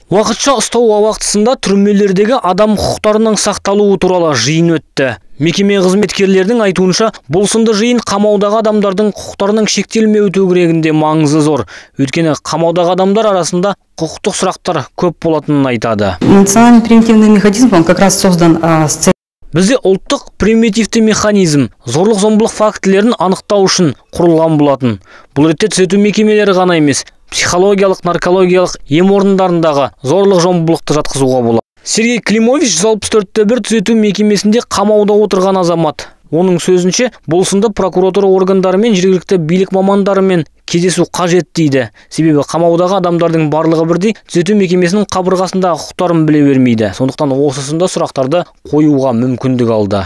Уақытша ұстау абақтысында түрмелердегі адам құқықтарының сақталуы туралы жиын өтті. Мекеме қызметкерлерінің айтуынша, бұл сынды жиын қамаудағы адамдардың құқықтарының шектелмеуі төңірегінде маңызы зор. Өйткені қамаудағы адамдар арасында құқықтық сұрақтар көп болатынын айтады. Национальный превентивный механизм, он как раз создан с целью. Бізде ұлттық превентивті механизм зорлық-зомбылық фактілерін анықтау үшін құрылған болатын. Бұл ретте түзету мекемелері ғана емес, психологиялық, наркологиялық ем орындарындағы зорлық-зомбылықты жатқызуға болады. Сергей Климович 164-1 түзету мекемесінде қамауда отырған азамат. Оның сөзінше, бұл сынды прокуратура органдары мен жергілікті билік мамандарымен кездесу қажет дейді. Себебі қамаудағы адамдардың барлығы бірдей түзету мекемесінің қабырғасындағы құқықтарын біле бермейді. Сондықтан осы сынды сұрақтарды қоюға мүмкіндік алды.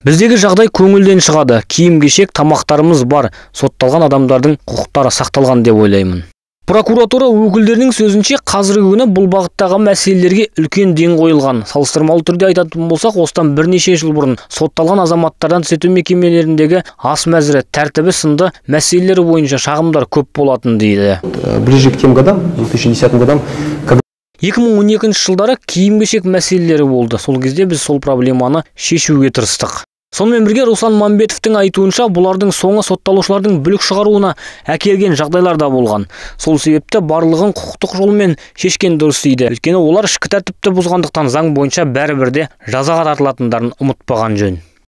Біздегі жағдай көңілден шығады. Киім-кешек, тамақтарымыз бар. Сотталған адамдардың құқықтары сақталған деп ойлаймын. Прокуратура өкілдерінің сөзінше, қазіргі күні бұл бағыттағы мәселелерге үлкен ден қойылған. Салыстырмалы түрде айтатын болсақ, осыдан бірнеше жыл бұрын сотталған азаматтардан түзету мекемелеріндегі ас мәзірі, тәртібі сынды мәселелер бойынша шағымдар көп болатын дейді. Ближе к тем годам, 2010 годам, когда 2012 жылдары киім-кешек мәселелері болды. Сол кезде біз сол проблеманы шешуге тырыстық. Сонымен бірге Руслан Мамбетовтің айтуынша, бұлардың соңы сотталушылардың бүлік шығаруына әкелген жағдайлар да болған. Сол себепті барлығын құқықтық жолмен шешкен дұрыс дейді. Өйткені олар ішкі тәртіпті бұзғандықтан заң бойынша бәрібір де жазаға тартылатындарын ұмытпаған жөн.